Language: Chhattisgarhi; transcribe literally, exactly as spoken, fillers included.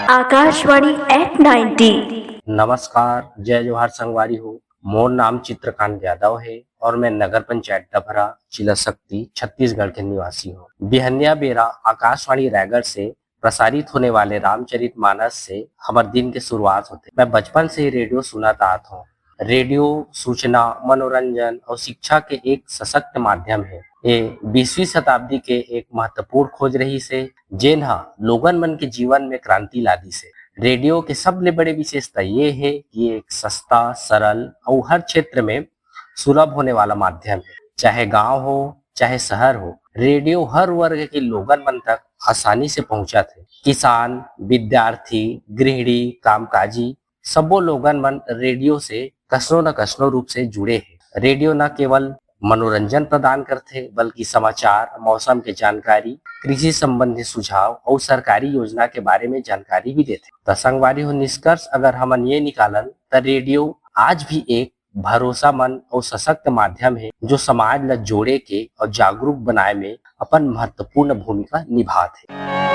Akashvani eight ninety. नमस्कार, जय जोहार संगवारी हो। मोर नाम चित्रकांत यादव हे और मैं नगर पंचायत डभरा, जिला सक्ती, छत्तीसगढ़ के निवासी हूँ। बिहनिया बेरा आकाशवाणी रायगढ़ से प्रसारित होने वाले रामचरित मानस से हमर दिन के शुरुआत होथे। मैं बचपन से ही रेडियो सुनत आत हूँ। रेडियो सूचना, मनोरंजन और शिक्षा के एक सशक्त माध्यम हे। ये बीसवीं शताब्दी के एक महत्वपूर्ण खोज रहिस हे, जेन ह लोगन मन के जीवन में क्रांति ला दिस हे। रेडियो के सबले बड़े विशेषता ये हे कि ये एक सस्ता, सरल और हर क्षेत्र में सुलभ होने वाला माध्यम हे। चाहे गांव हो, चाहे शहर हो, रेडियो हर वर्ग के लोगन मन तक आसानी से पहुंचत हे। किसान, विद्यार्थी, गृहिणी, कामकाजी, सबो लोगन मन रेडियो से कसनो न कसनो रूप से जुड़े हे। रेडियो न केवल मनोरंजन प्रदान करथे, बल्कि समाचार, मौसम के जानकारी, कृषि संबंधी सुझाव और सरकारी योजना के बारे में जानकारी भी देथे। त संगवारी हो, निष्कर्ष अगर हमन ये निकालन, त रेडियो आज भी एक भरोसामंद और सशक्त माध्यम हे, जो समाज ला जोड़े के और जागरूक बनाए में अपन महत्वपूर्ण भूमिका निभात हे।